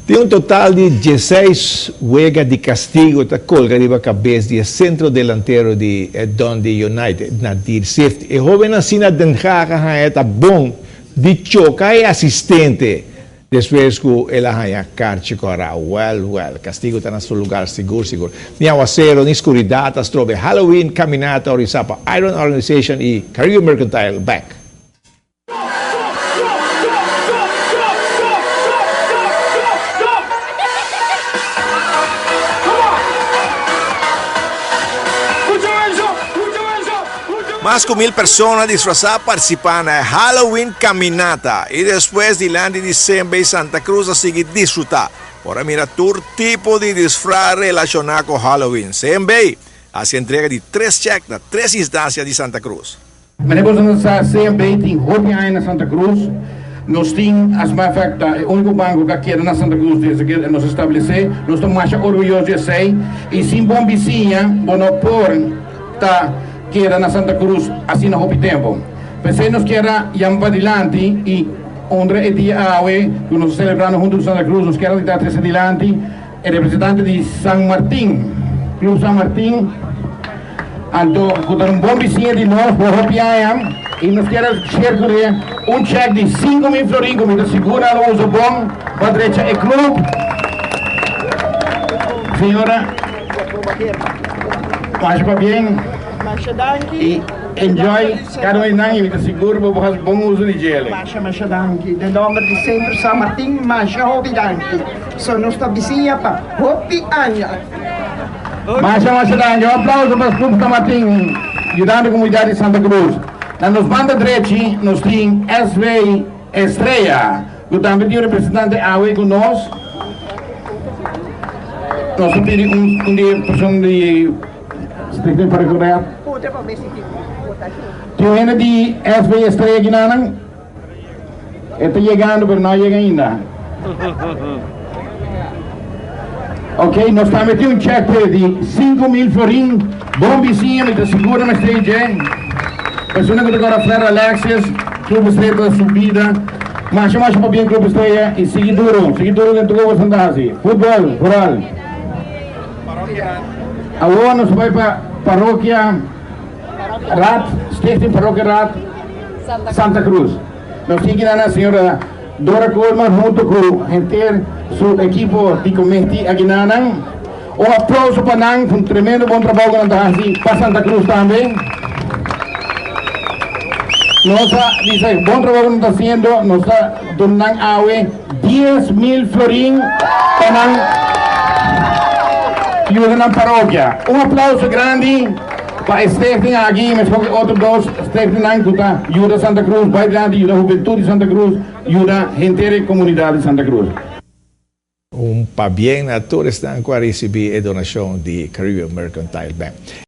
Tin un total di dieseis wega di castigo ta colga riba cabes di e centro delantero di Dundee United, Nadir Sifti. E hoben naci na Den Haag a haña ta bon di choca e asistente despues cu el a haña karchi cora. Well, well, castigo ta na su lugar sigur sigur. Ni awacero ni scuridad ta strobe Halloween caminata organisa pa Iron Organization y Caribe Mercantile Bank. Mas ku mil persona disfrasá a partisipá na e Halloween Caminata i despues dilanti di CMB Santa Cruz a sigui disfrutá. Por a mira tur tipo di disfra relashoná ku Halloween. CMB hasi entrega di tres chèk na tres instansia di Santa Cruz. Mene boso no sa CMB tin hopi aña na Santa Cruz. Nos tin, as matter of fact, ta e unico banco cu a keda na Santa Cruz desde cu nos a establece. Nos ta masha orguyoso di esey. Y sin bon bisiña bo no por ta keda na Santa Cruz asina hopi tempo. P'esey nos kier a yama padilanti y honra e dia awe cu nos ta celebrando hunto cu Santa Cruz. Nos kier a ta trece dilanti e representante di San Martin, Club San Martin. Anto cu ta un bon bisiña di nos por hopi aña y nos kier a share cu e un check di 5000 florin cu mi ta sigur nan lo usa bon pa drecha e club. Señora, masha pabien y enjoy cada un di nan y mi ta sigur bo por haci bon uso di djele. Masha masha danki. Den nomber di Centro San Martin masha hopi danki. So nos ta bisiña pa hopi aña. Masha masha danki. Un aplauso pa Club San Martin yudando comunidad di Santa Cruz. Na nos banda drechi nos tin SV Estrella cu tambe tin un representante awe cu nos. Nos ta pidi un di e persona di Stichting Parroquia Red. Tin un hende di SV Estrella kinanan? E ta yegando pero no a yega ainda. Ok, nos tambe tin un cheque di 5000 florin. Bon bisiña, mi ta sigur na mester dje. Persona ku ta kora Fred Alexis, Club Estrella ta su bida. Masha masha pabien Club Estrella y sigui duro, sigui duro den tur loke boso ta hasi. Futbol, vooral. Awor nos bai pa Parokia Raad, Stichting Parokia Raad Santa Cruz. Nos tin kinan na señora Dora Koolman hunto cu henter su ekipo di comiti akinanan. Un aplauso pa nan pa un tremendo bon trabou cu nan ta haci pa Santa Cruz tambe. Nos a bisa e bon trabou cu nan ta haciendo, nos ta duna nan awe 10,000 florin pa nan yuda nan parokia. Un aplauso grandi. Pa e stichting aki, meskos ku e otro dos stichtingnan ku ta yuda Santa Cruz bai dilanti, yuda hubentud di Santa Cruz, yuda henter e komunidat di Santa Cruz. Un pabien na tur esnan ku a risibí e donashon di Caribbean Mercantile Bank.